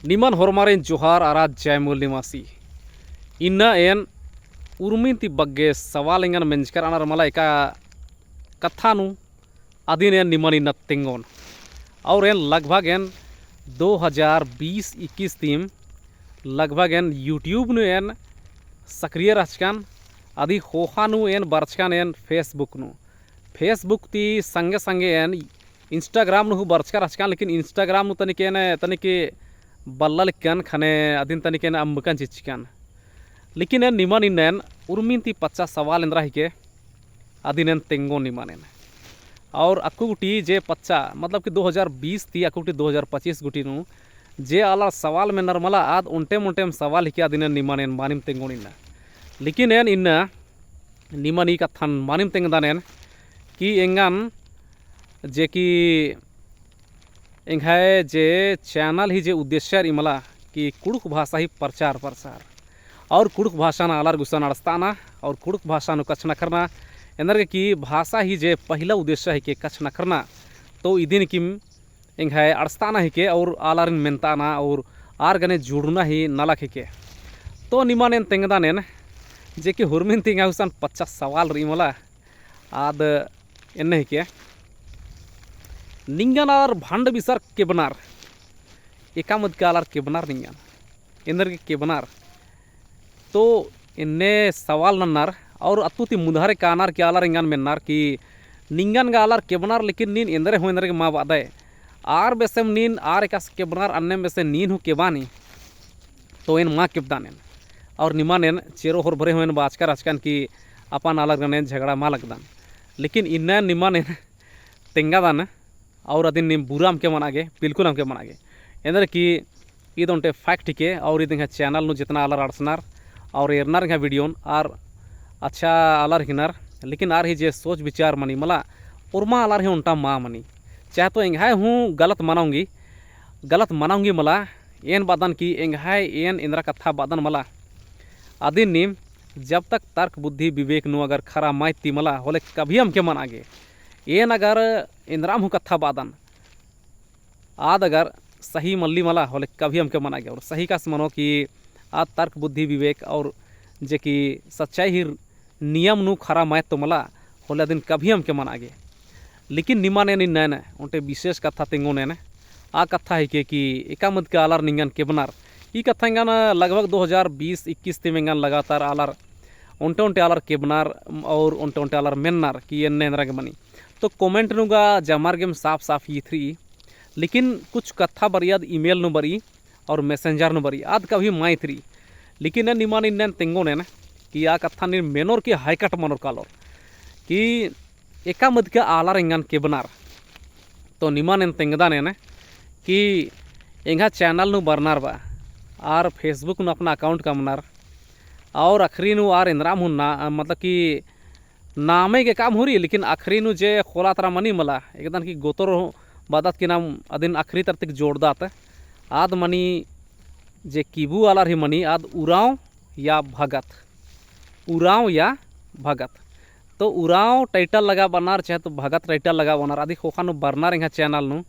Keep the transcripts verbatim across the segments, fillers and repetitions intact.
निमन होरमारिन जोहार अरा जयमुल निमासी। इन्ना एन उर्मिन ती बग्गे सवाल एंगन मेंजकर अनर मला एका कत्था नू अदिन एन निमन इन्ना तेंगोन। और एन लगभग एन दो हजार बीस इक्कीस तीम लगभग एन YouTube नू एन सक्रिय रहचकन, अदी ख़ोख़ा नू एन बरचकन एन Facebook नू। Facebook ती संगे संगे एन Instagram नू हूँ बरचका रहचकन, लेकिन Instagram नू तनिक एन, तनिक बल्ला लिक्कन ख़ने अदिन तनिक एन अम्बकन चिच्चकन। लेकिन एन निमन इन्ना एन उर्मिन ती पच्चा सवाल एन्दरा हिके, अदिन एन तेंगोन निमन एन। और अक्कु गूटी जे पच्चा, मतलब कि दो हजार बीस ती अक्कु गूटी दो हजार पच्चीस गूटी नू जे आलर सवाल मेनर मला, आद ओन्टेम ओन्टेम सवाल हिके, अदिन एन निमन एन मानिम तेंगोन इन्ना। लेकिन एन इन्ना निमन ई कत्थन मानिम तेंगदन एन कि एंगन जे कि एंग्है जे channel ही जे उद्देश्य रई मला कि कुँड़ुख़ भाषा ही प्रचार प्रसार और कुँड़ुख़ भाषा नू आलर गुसन अंड़सताना और कुँड़ुख़ भाषा नू कछनखरना, एन्देरगे कि भाषा ही जे पहिला उद्देश्य हिके कछनखरना, तो इदिन किम एंग्है अंड़सताना हिके और आलारिन मेनताना और आर गने जुड़ना ही नलख हिके। तो निमन एन तेंगदन एन जे कि हुरमिन ती एंग्है गुसन पच्चा सवाल रई मला, आद एन्ने हिके, निंगन आर भंड बिसर केबनर, एका मदके आलर केबनर निंगन, एन्देरगे केबनर। तो एन्ने सवाल नन्नर और अत्तु ती मुन्धारे कानर कि आलर एंगन मेन्नर कि निंगन गा आलर केबनर, लेकिन नीन एन्देरे हूँ एन्देरगे मा बअदय। आर बेसेम नीन आर एकासे केबनर, अन्नेम बेसे नीन हूँ केबानी। तो एन मा केबदन एन। और निमन एन चेरो होरभरे हूँ एन बाचका रहचकन कि अपन आलर गने झगड़ा मा लगदन। लेकिन इन्ना निमन एन तेंगदन और अदिन नीम बुरा अमके मनआ गे, बिल्कुल अमके मनआ गे। एन्देर कि ईद ओन्टे fact हिके और ईद एंग्है channel नू जेतना आलर अंड़सनर और एरनर एंग्है video न आर अच्छा आलर हिकनर, लेकिन आर ही जे सोच विचार मनी मला, ओर्मा आलर ही ओन्टा मा मनी। चाहे तो एंग्है हूँ गलत मना ओंगी, गलत मना ओंगी मला, एन बअदन कि एंग्है एन एन्देरा कत्था बअदन मला, अदिन नीम जब तक तर्क बुद्धि विवेक नू अगर खरा मा इत्ती मला, होले कभी अमके मनआ गे। एन अगर एन्देराम हूँ कत्था बअदन, आद अगर सही मल्ली मला, होले कभी अमके मनआ गे। और सही कास मनो कि आद तर्क बुद्धि विवेक और जे कि सच्चाई ही नियम नू खरा मा इत्तो मला, होले अदिन कभी अमके मनआ गे। लेकिन निमन एन इन्ना एन ओन्टे विशेष कत्था तेंगोन एन। आ कत्था हिके कि एका मदके आलर निंगन केबनर। ई कत्था एंगन लगभग दो हजार बीस इक्कीस तीम एंगन लगातार आलर ओन्टे ओन्टे आलर केबनर और ओन्टे ओन्टे आलर मेन्नर कि एन्ने एन्देरगे मनी। तो comment नू गा जमर गेम साफ साफ इथरी, लेकिन कुछ कत्था बरई आद email नू बरई और messenger नू बरई, आद कभी मा इथरी। लेकिन एन निमन इन्ना एन तेंगोन एन कि आ कत्था नीन मेनोर कि high cut मनोर कालोर कि एका मदके आलर एंगन केबनर। तो निमन एन तेंगदन एन कि एंग्है channel नू बरनर बा, आर Facebook नू अपना account कमनर, और अखरी नू आर एन्देराम हूँ ना, मतलब कि नामे गे काम हुरी, लेकिन अखरी नू जे खोला तरा मनी मला, एकदन कि गोतोर बअदत कि नाम अदिन अखरी तरतिक जोड़दत, आद मनी जे किबू आलर ही मनी, आद उराँव या भगत, उराँव या भगत। तो उराँव title लगाबअनर, चाहे तो भगत title लगाबअनर, अदी ख़ोख़ा नू बरनर एंग्है channel नू,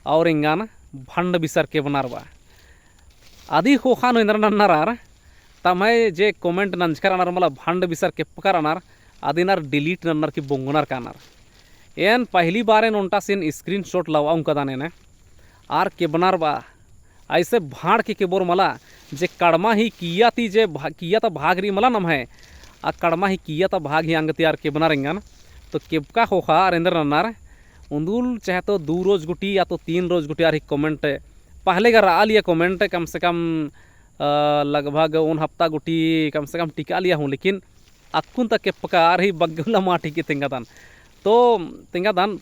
और एंगन भंड बिसर केबनर बा। अदी ख़ोख़ा नू एन्देर नन्नर आर, तम्है जे comment नंजकर अनर मला भंड बिसर केप्पकर अनर, अदिन आर delete नन्नर कि बोंगनर कानर। एन पहली बार एन ओन्टासिन screenshot लवा ओंगकदन एन, आर केबनर बा। ऐसे भाड़ के केबोर मला, जे कड़मा ही किया ती जे भा-, किया ता भाग रई मला नम्है, आ कड़मा ही किया ता भाग ही अंग ती आर केबनर एंगन। तो केबका ख़ोख़ा आर एन्देर नन्नर, उन्दुल चाहे तो दू रोज गुटी या तो तीन रोज गुटी आर ही comment पहले गा रआ लिया comment, कम से कम, अ, लगभग ओन हफ्ता गुटी कम से कम टिका लिया हूँ, लेकिन अक्कुन ता केप्पका आर ही बग्गे उल्ला माटी के तेंगादन। तो तेंगादन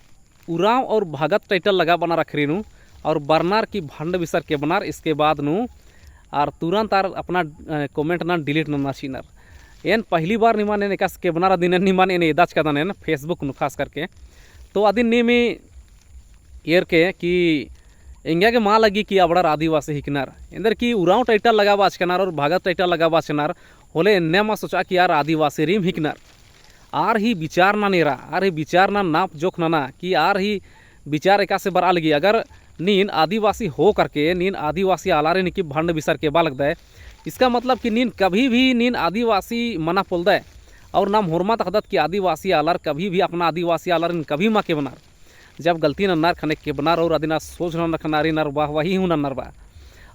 उराँव और भगत title लगाबअनर अखरी नू और बरनर कि भंड बिसर केबनर, इसके बाद नू आर तुरंत आर अपना, अ, comment नन delete नन्ना चिअनर। एन पहली बार निमन एन एकासे केबनर अदिन एन निमन एन एदाचकदन एन Facebook नू खास करके। तो अदिन नीम एरके कि एंगा गे मा लगी कि अबड़ार आदिवासी हिकनर। एन्देर कि उराँव title लगाबाचकनर और भगत title लगाबाचकनर, होले एन्ने मा सोचा कि आर आदिवासी रईम हिकनर। आर ही विचार नन एरा, आर ही विचार नन नाप जोख नना कि आर ही विचार एकासे बरआ लगी। अगर नीन आदिवासी हो करके नीन आदिवासी आलारिन की भंड बिसर के बआ लगदय। इसका मतलब कि नीन कभी भी नीन आदिवासी मना पोलदय। और नाम होरमा तखदत कि आदिवासी आलर कभी भी अपना आदिवासी आलारिन कभी मा केबनर। जब गलती नन्नर खने केबनर और अदिन आर सोच नन्नर खने आरिन आर वाहवाही हूँ नन्नर बा।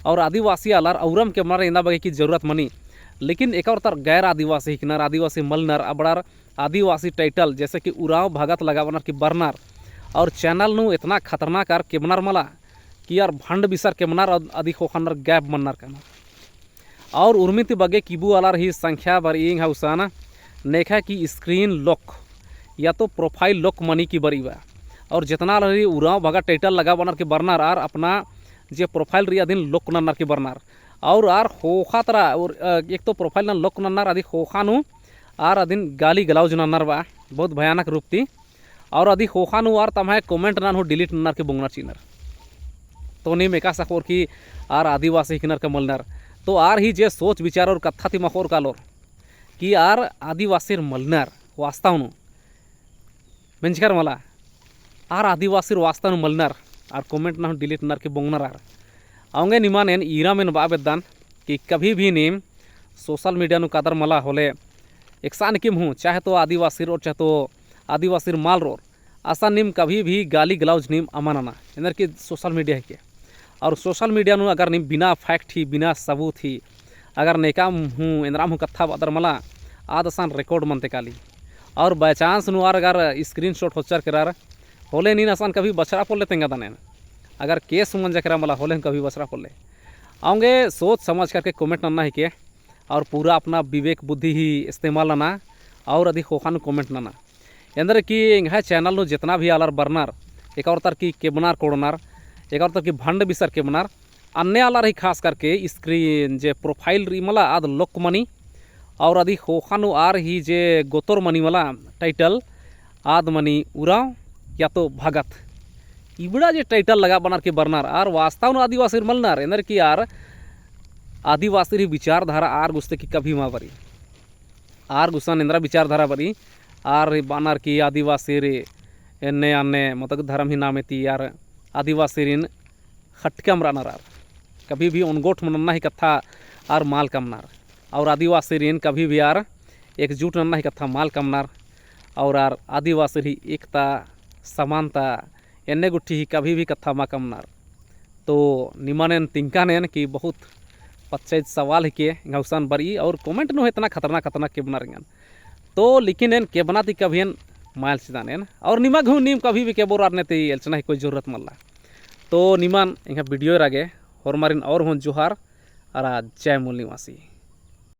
और आदिवासी आलर औरम केबनर एन्दा बग्गे की जरूरत मनी। लेकिन एका ओर तर गैर आदिवासी हिकनर, आदिवासी मलनर, अबड़ार आदिवासी title जैसे कि उराँव भगत लगाबनर की बरनर। और channel नू एतना खतरनाक आर केबनर मला कि आर भंड बिसर केबनर और अदी ख़ोख़ा नू आर गैप मन्नर कानर। और उर्मी ती बग्गे किबू आलर ही संख्या बरई एंग्है गुसन नेखा कि screen lock या तो profile lock मनी की बरई बा। और जेतना आलर ही उराँव भगत title लगाबनर की बरनर आर अपना जे profile रई अदिन lock नन्नर की बरनर। और आर ख़ोख़ा तरा और, अ, एक तो profile नन lock नन्नर अदी ख़ोख़ा नू आर अदिन गाली गलौज नन्नर बा बहुत भयानक रूप ती। और अदी ख़ोख़ा नू आर तम्है comment नन हूँ delete नन्नर की बोंगनर चिअनर। तो नीम एकासे अख़ोर कि आर आदिवासी हिकनर का मलनर। तो आर ही जे सोच विचार और कत्था ती मखोर कालोर कि आर आदिवासीर मलनर वास्तव नू। मेंजकर मला आर आदिवासीर वास्तव नू मलनर, आर comment नन हूँ delete नन्नर की बोंगनर आर। औंगे निमन एन ईरम एन बआ बेद्दन कि कभी भी नीम social media नू कादर मला होले एकसानकिम हूँ, चाहे तो आदिवासीर और चाहे तो आदिवासीर मल रओर, असन नीम कभी भी गाली गलौज नीम अमा नना, एन्देर की social media हिके। और social media नू अगर नीम बिना fact ही, बिना सबूत ही, अगर नेकाम हूँ, एन्देराम हूँ कत्था बअदर मला, आद असन record मनते काली। और by chance नू आर अगर screenshot होचर केरर, होले नीन असन कभी बछरा पोल्ले तेंगदन एन। अगर case हूँ मंजा केरा मला, होले हूँ कभी बछरा पोल्ले। औंगे सोच समझ करके comment नन्ना हिके। और पूरा अपना विवेक बुद्धि ही इस्तेमाल नना और अदी ख़ोख़ा नू comment नना। एन्देर की एंग्है channel नू जेतना भी आलर बरनर, एका ओर तर की केबनर कोड़नर, एका ओर तर की भंड बिसर केबनर, अन्ने आलर ही खास करके screen जे profile रई मला आद lock मनी, और अदी ख़ोख़ा नू आर ही जे गोतोर मनी मला title आद मनी उराँव या तो भगत। इबड़ा जे title लगाबनर की बरनर आर वास्तव नू आदिवासीर मलनर, एन्देर की आर आदिवासीर ही विचारधारा आर गुस्ते की कभी मा बरई। आर गुसन एन्देरा विचारधारा बरई, आर बअनर की आदिवासीर एन्ने अन्ने मतलब धर्म ही नामे ती आर आदिवासीरिन खटकम रअनर आर। कभी भी ओनगोठ नन्ना ही कत्था आर मल कमनर। और आदिवासीरिन कभी भी आर एकजुट नन्ना ही कत्था मल कमनर। और आर आदिवासीर ही एकता, समानता, एन्ने गुट्ठी ही कभी भी कत्था मल कमनर। तो निमन एन तिंकन एन कि बहुत पच्चैत सवाल हिके एंग्है गुसन बरई और comment नू एतना खतरनाक खतरनाक केबनर एंगन। तो लेकिन एन केबना ती कभी एन मल चिअदन एन। और निमा गे हूँ नीम कभी भी केबोर आर ने ती एल्चना ही कोई जरूरत मल्ला। तो निमन एंग्है video एरा गे होरमारिन और हूँ जोहार अरा जय मूल निवासी।